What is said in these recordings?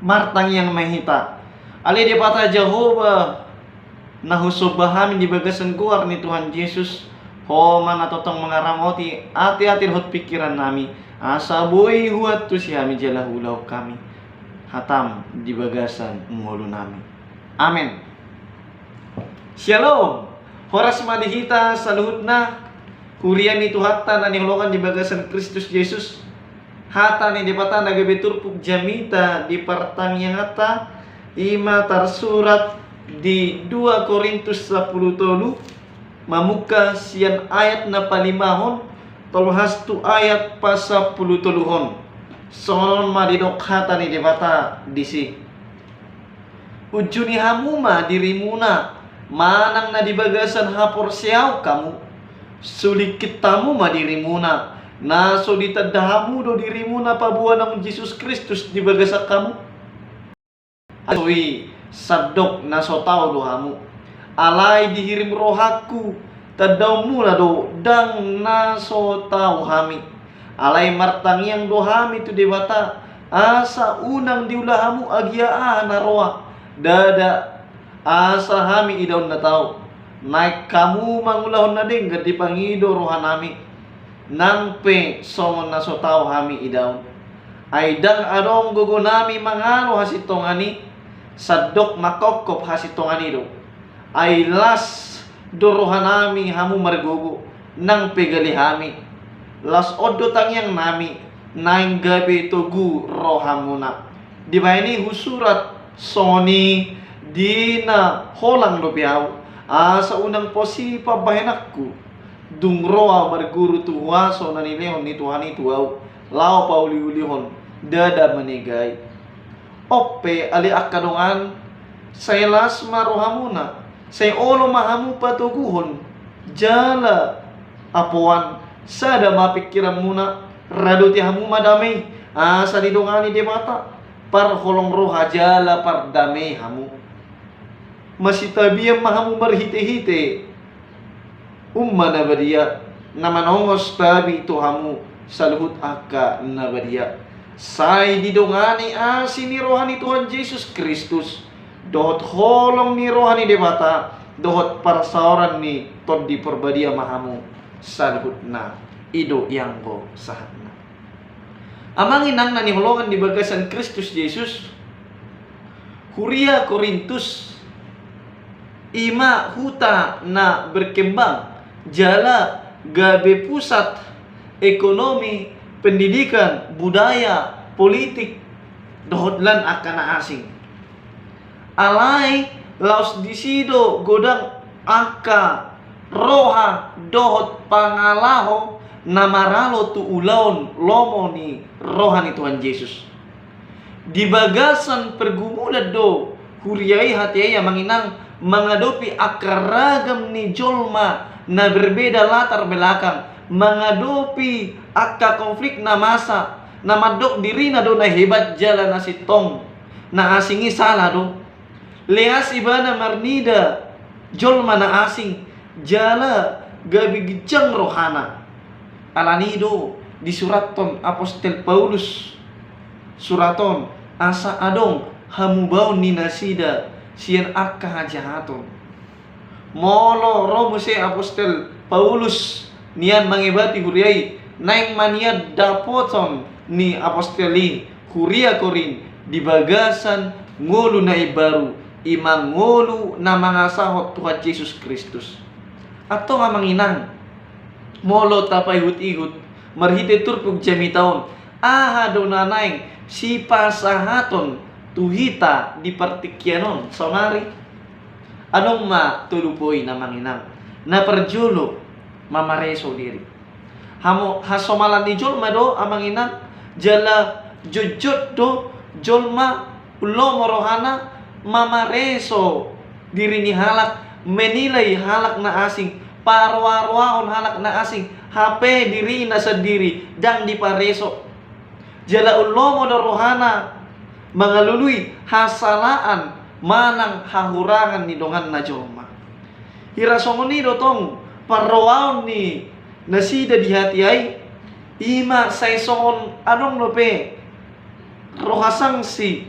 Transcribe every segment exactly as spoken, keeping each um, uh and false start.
Martangiang ma hita. Ale Debata Jahowa, na husomba hami di bagasan goar ni Tuhan Jesus, Ho ma na tongtong mangaramoti ateate dohot pingkiran nami, asa boi huantusi hami jala huulahon hami hataM di bagasan ngolu nami. Amen. Syalom. Horas ma di hita saluhutna, huria ni Tuhanta na hinaholongan di bagasan Kristus Jesus. Hata ni Debata na gabe turpuk jamita di partangianganta i ma tarsurat di dua Korintus sampulu tolu, mamungka sian ayat na palimahon tolhas tu ayat pasampulu toluhon. Songon on ma didok hata ni Debata disi. Unjuni hamu ma dirimuna, manang na di bagasan haporseaon hamu. Sulingkit hamu ma dirimuna, na so ditanda hamu do dirimuna paboa naung Jesus Kristus di bagasan hamu. Asa i, sandok na so tau do hamu. Alai dihirim rohangku, tandaonmuna do ndang na so tau hami. Alai martangiang do hami tu Debata, asa unang diula hamu agia aha na roa, ndada, asa hami idaon na tau. Naeng hamu mangulahon na denggan dipangido rohanami, nang pe songon na so tau hami idaon. Ai ndang adong gogonami mangalo hasintongan i, sandok mangkophop hasintongan i do. Ai las do rohanami hamu margogo, nang pe gale hami. Las on do tangiangnami, naeng gabe togu rohamuna. Dibahen i husurat songon i di na holang dope ahu, asa unang posi pambahenanku. Dung ro ahu marguru tu huaso na nilehon ni Tuhan i tu ahu, laho pauliulihon, ndada manegai. On pe ale angka dongan, sai las ma rohamuna, sai olo ma hamu patoguhon, jala apoan, sada ma pingkiranmuna, radote hamu ma dame i, asa didongani Debata, parholong roha jala pardame hamu. Masitabian ma hamu marhitehite uma na badia, na manongos tabi tu hamu saluhut angka na badia. Sai didongani asi ni roha ni Tuhan Jesus Kristus, dohot holong ni roha ni Debata, dohot parsaoran ni Tondi Parbadia ma hamu saluhutna. I do ianggo sahatna. Amang inang na hinaholongan di bagasan Kristus Jesus, huria Korintus i ma huta na berkembang, jala gabe pusat ekonomi, pendidikan, budaya, politik, dohot lan angka na asing. Alai laos disi do godang angka roha dohot pangalaho na maralo tu ulaon lomo ni roha ni Tuhan Jesus. Di bagasan pergumulan do huria i hatiha i amang inang mangadopi angka ragam ni jolma na berbeda latar belakang, mangadopi angka konflik na masa, na mandok dirina do na hebat jala na sintong, na asing i sala do. Leas ibana marnida jolma na asing, jala gabe ginjang rohana. Alani i do disurathon apostel Paulus surat on, asa adong hamubaon ni nasida sian angka hajahaton. Molo ro muse apostel Paulus nian mangebati huria i, naeng ma nian dapoton ni apostel i huria Korint di bagasan ngolu na imbaru, i ma ngolu na mangasahon Tuhan Jesus Kristus. Antong amang inang, molo tapaihut-ihut marhite turpuk jamita on, aha do na naeng sipasahaton tu hita di partingkian on saonari? Adong ma tolu poin amang inang. Na parjolo, mamareso diri. Hamu, hasomalan ni jolma do amang inang, jala jotjot do jolma lomo rohana mamareso diri ni halak, menilai halak na asing, paroa-roahon halak na asing, hape dirina sandiri ndang dipareso. Jala umlomo do rohana mangalului hasalaan manang hahurangan ni donganna jolma. Hira songon i do tong parrohaon ni nasida di hatiha i, i ma sai songon adong dope roha sangsi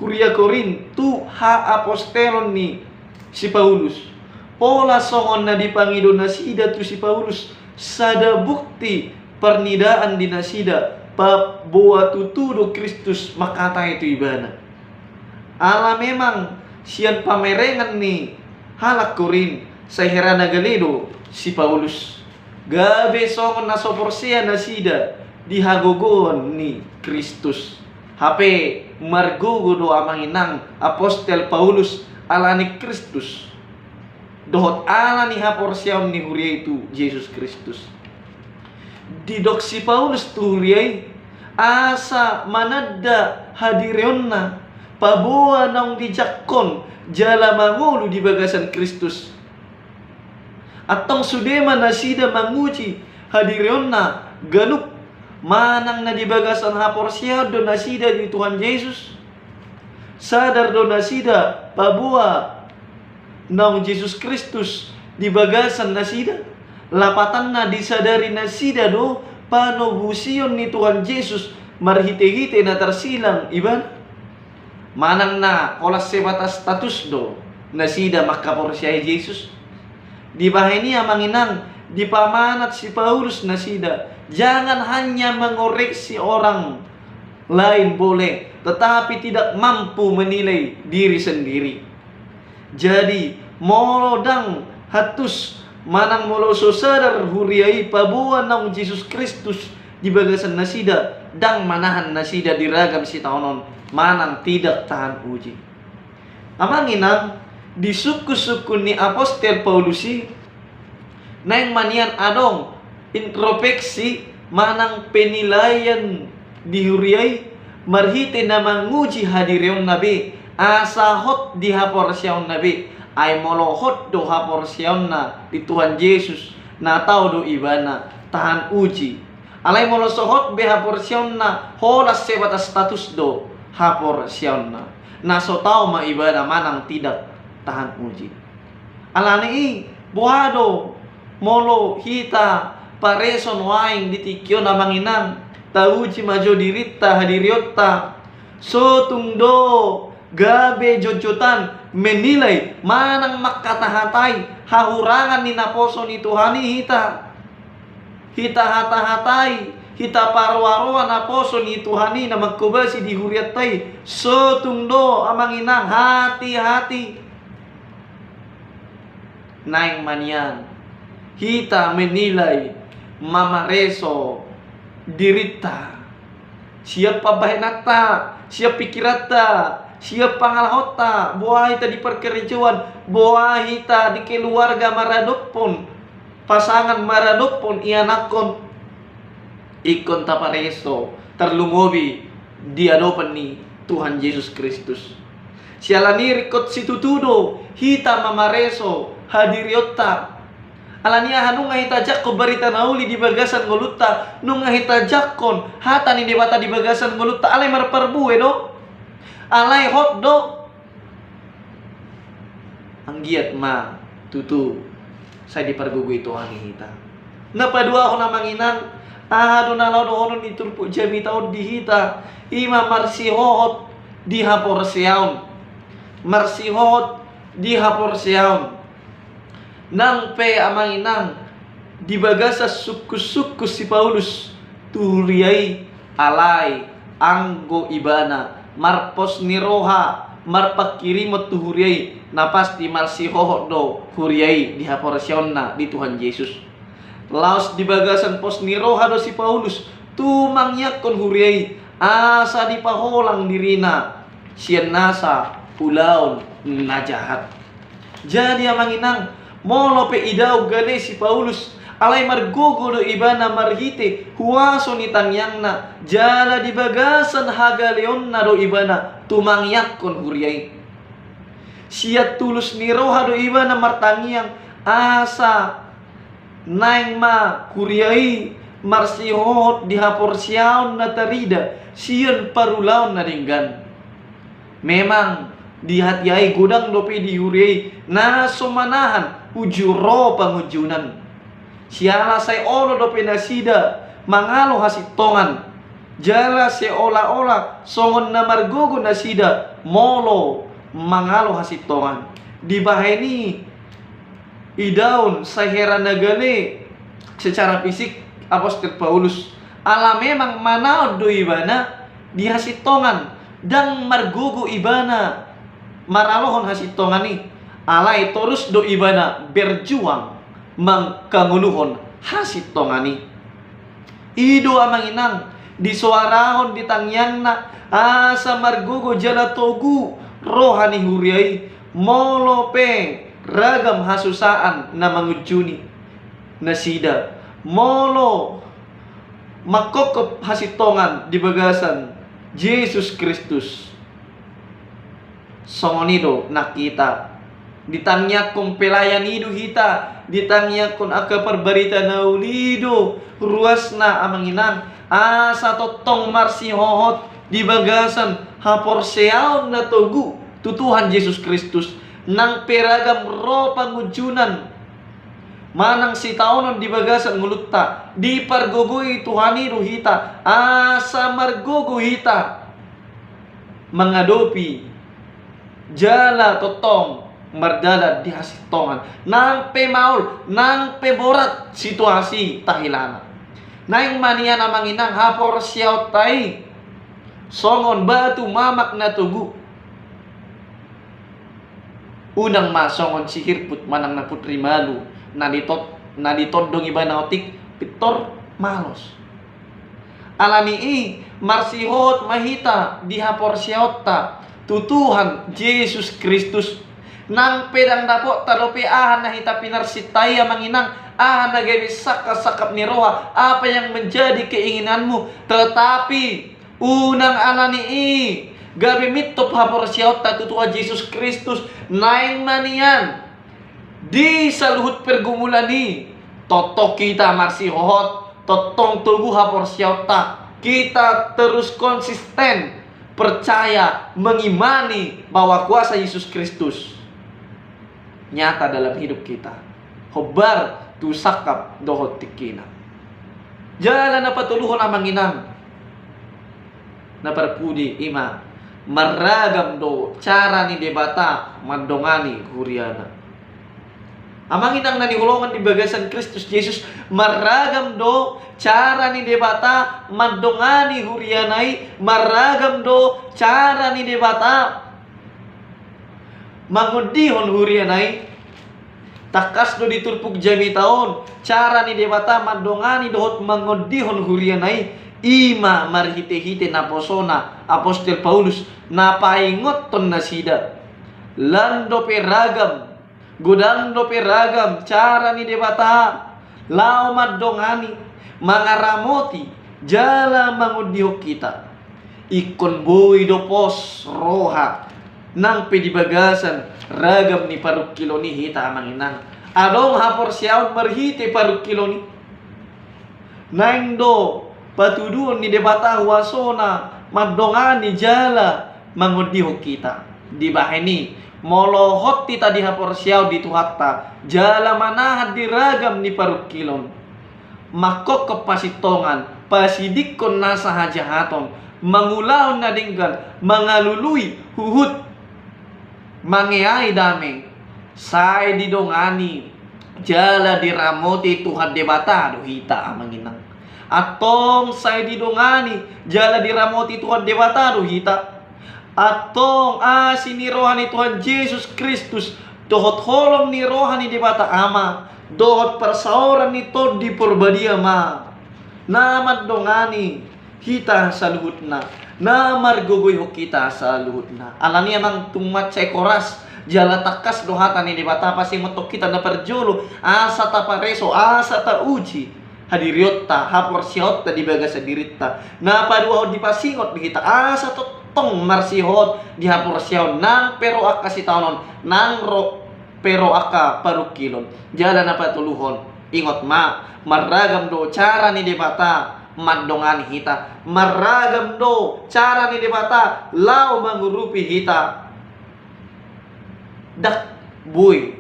huria Korint tu haapostelon ni si Paulus. Pola songon na dipangido nasida tu si Paulus sada bukti parnidaan di nasida, paboa tutu do Kristus mangkatai tu ibana. Ala memang sian pamerengan ni halak Korint sai hera na gale do si Paulus, gabe songon na so porsea nasida di hagogoon ni Kristus. Hape margogo do amang inang apostel Paulus ala ni Kristus dohot ala ni haporseaon ni huria i tu Jesus Kristus. Didok si Paulus tu huria i asa mananda hadirionna, paboa naung dijangkon jala mangolu di bagasan Kristus. Antong sude ma nasida manguji hadirionna ganup manang na di bagasan haporseaon do nasida di Tuhan Jesus? Sadar do nasida paboa naung Jesus Kristus di bagasan nasida? Lapatanna disadari nasida do panobusion ni Tuhan Jesus marhitehite na tarsilang ibana? Manang na holan sebatas status do nasida mangkaporseai Jesus? Dibahen i amang inang, dipamanat si Paulus nasida, jangan hanya mengoreksi orang lain boleh, tetapi tidak mampu menilai diri sendiri. Jadi molo ndang hatus manang molo so sadar huria i paboa naung Jesus Kristus di bagasan nasida, ndang manahan nasida di ragam sitaonon manang tidak tahan uji. Amang inang, di sungkun-sungkun ni apostel Paulus i, naeng ma nian adong intropeksi manang penilaian di huria i marhite na manguji hadirionna be, asa hot di haporseaonna be. Ai molo hot do haporseaonna di Tuhan Jesus, na tau do ibana tahan uji. Alai molo so hot be haporseaonna, holan sebatas status do haporseaonna, na so tau ma ibana manang tidak tahan uji. Alani i, boha do molo hita pareso nuaeng di tingki on amang inang? Tauji ma jo dirinta, hadirionta. So tung do gabe jotjotan menilai manang mangkatahatai hahurangan ni naposo ni Tuhan i hita. Hita hatahatai, hita paroaroa naposo ni Tuhan i na mangkobasi di hurianta i. So tung do amang inang, hati-hati. Naeng ma nian hita menilai, mamareso dirinta. Sian pambahenanta, sian pikiranta, sian pangalahonta, boha hita di parkarejoan, boha hita di keluarga maradophon pasangan, maradophon ianakhon, ingkon tapareso, tarlumobi di adopan ni Tuhan Jesus Kristus. Siala ni i ringkot situtu do hita mamareso hadirionta. Alani aha nunga hita jangkon barita na uli di bagasan ngolunta, nunga hita jangkon hata ni Debata di bagasan ngolunta, alai marparbue do, alai hot do? Anggiat ma tutu sai dipargogoi Tuhan i hita. Na paduahon amang inang, aha do na laho dohonon ni turpuk jamita on di hita? I ma marsihohot di haporseaon. Marsihohot di haporseaon. Nang pe amang inang, di bagasan sungkun-sungkun si Paulus tu huria i, alai anggo ibana marpos ni roha, marpanghirimon tu huria i, na pasti marsihohot do huria i di haporseaonna di Tuhan Jesus. Laos di bagasan pos ni roha do si Paulus tumangiangkon huria i asa dipaholang dirina sian nasa ulaon na jahat. Jadi amang inang, molo pe idaon gale si Paulus, alai margogo do ibana marhite huaso ni tangiangna, jala di bagasan hagaleonna do ibana tumangiangkon huria i. Sian tulus ni roha do ibana martangiang asa naeng ma huria i marsihohot di haporseaon na tarida sian parulaon na denggan. Memang di hatiha i godang dope di huria i na so manahan uju ro pangunjunan. Siala sai olo dope nasida mangalo hasintongan. Jala seolah-olah songon na margogo nasida molo mangalo hasintongan. Dibahen i idaon sai hera na gale secara fisik apostel Paulus, ala memang manaon do ibana di hasintongan, ndang margogo ibana maralohon hasintongan i, alai torus do ibana berjuang mangkangoluhon hasintongan i. I do amang inang disoarahon di tangiangna asa margogo jala togu roha ni huria i, molo pe ragam hasusaan na mangunjuni nasida, molo mangkophop hasintongan di bagasan Jesus Kristus. Songon i do nang hita. Ditangiangkon pelayan i do hita, ditangiangkon angka parbarita na uli do ruasna amang inang, asa tongtong marsihohot di bagasan haporseaon na togu tu Tuhan Jesus Kristus. Nang pe ragam ro pangunjunan manang sitaonon di bagasan ngolunta, dipargogoi Tuhan i do hita asa margogo hita mangadopi jala tongtong mardalan di hasintongan, nang pe maol, nang pe borat situasi tahilana. Naeng ma nian amang inang haporseaonta i songon batu mamak na togu. Unang ma songon si Hirput manang na Putri Malu na ditot-, na ditondong ibana otik pintor malos. Alani i marsihohot ma hita di haporseaonta tu Tuhan Jesus Kristus. Nang pe ndang dapotta dope aha na hita pinarsinta i amang inang, aha na gabe sangkap-sangkap ni roha, apa yang menjadi keinginanmu, tetapi unang alani i gabe mintop haporseaonta tu Tuhan Jesus Kristus. Naeng ma nian di saluhut pergumulan i tongtong hita marsihohot, tongtong togu haporseaonta, hita terus konsisten percaya mengimani bahwa kuasa Yesus Kristus nyata dalam hidup kita, hombar tu sangkap dohot tingkina. Jala na patoluhon amang inang na parpudi, i ma marragam do cara ni Debata mandongani huriana. Amang inang na hinaholongan di bagasan Kristus Jesus, marragam do cara ni Debata mandongani huriana i, marragam do cara ni Debata mangondihon huriana i. Tangkas do di turpuk jamita on cara ni Debata mandongani dohot mangondihon huriana i, i ma marhite-hite naposona apostel Paulus na paingothon nasida. Lan dope ragam, godang dope ragam cara ni Debata laho mandongani, mangaramoti jala mangondihon hita, ingkon boi do pos roha nang pe di bagasan ragam ni parungkilon i hita amang inang. Adong haporseaon marhite parungkilon i. Naeng do patuduhon ni Debata huasona mandongani jala mangondihon hita. Dibahen i, molo hot hita di haporseaon di Tuhanta jala manahan di ragam ni parungkilon, mangkophop hasintongan, pasidingkon nasa hajahaton, mangulahon na denggan, mangalului huhut mangeai dame, sai didongani jala diramoti Tuhan Debata do hita amang inang. Antong sai didongani jala diramoti Tuhan Debata do hita. Antong asi ni roha ni Tuhan Jesus Kristus dohot holong ni roha ni Debata Ama dohot parsaoran ni Tondi Porbadia ma na mandongani hita saluhutna, na margogoihon hita saluhutna. Alani i amang, tung mansai horas jala tangkas do hata ni Debata pasingothon hita na parjolo, asa tapareso, asa tauji hadirionta, haporseaonta di bagasan dirinta. Na paduahon dipasingot do hita asa tongtong marsihohot di haporseaon nang pe ro angka sitaonon, nang ro pe ro angka parungkilon. Jala na patoluhon, ingot ma, marragam do cara ni Debata mandongani hita, marragam do cara ni Debata laho mangurupi hita. Ndang boi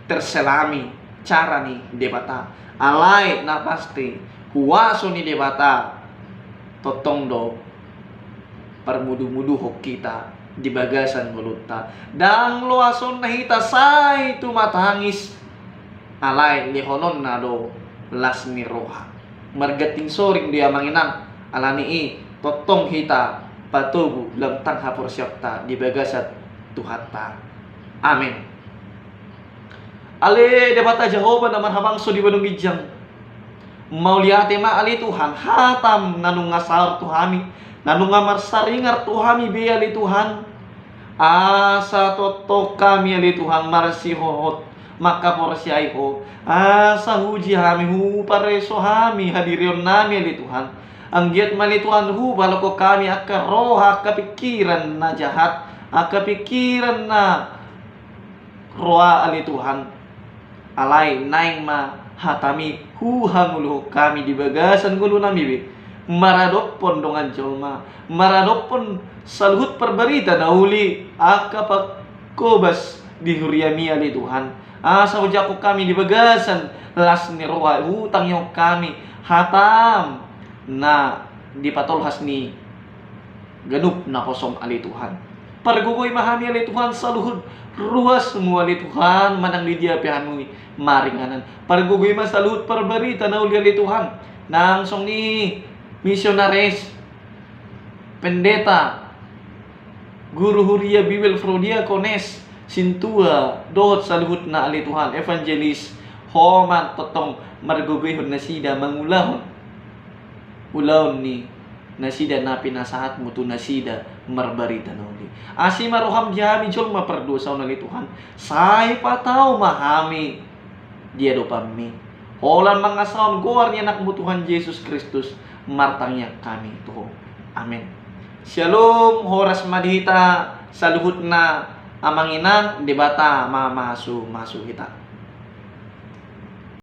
terselami cara ni Debata. Alai na pasti huaso ni Debata Tongtong do parmudu-muduhon hita di bagasan ngolunta. Ndang loasonna hita sai tumatangis, alai lehononna do las ni roha. Marganting soring do i amang inang, alani i tongtong hita patogu lam tang haporseaonta di bagasan Tuhanta. Amen. Ale Debata Jahowa na marhabangso di banua ginjang, mauliate ma ale Tuhan, hatam na nunga saor tu hami, na nunga marsaringar tu hami be ale Tuhan. Asa tongtong hami ale Tuhan marsihohot mangkaporseai Ho, asa huuji hami, hupareso hami hadirionnami ale Tuhan. Anggiat ma ale Tuhan hupalohon hami angka roha, angka pingkiran na jahat, angka pingkiran na roa ale Tuhan. Alai naeng ma hatami huhangoluhon hami di bagasan ngolunami be, maradophon dongan jolma, maradophon saluhut parbarita na uli, angka pangkobas di huriami ale Tuhan. Asa hujangkon hami di bagasan las ni roha, hutangihon hami hatam na dipatolhas ni ganup naposom ale Tuhan. Pargogoi ma hami ale Tuhan saluhut ruasmu ale Tuhan, manang di dia pe hami maringanan. Pargogoi ma saluhut parbarita na uli ale Tuhan, nang songon i misionaris, pendeta, guru huria, bibel, prodiakones, sintua dohot saluhutna ale Tuhan, evangelis. Ho ma tongtong margogoihon nasida mangulahon ulaon ni nasida na pinasahatmu tu nasida marbarita na uli. Asi ma roham di hami jolma pardosa on ale Tuhan, sai patau ma hami di adopanmi. Holan mangasahon goar ni anakmu Tuhan Jesus Kristus martangiang hami tu Ho. Amen. Syalom, horas ma di hita saluhutna amang inang, Debata mamasu-masu hita.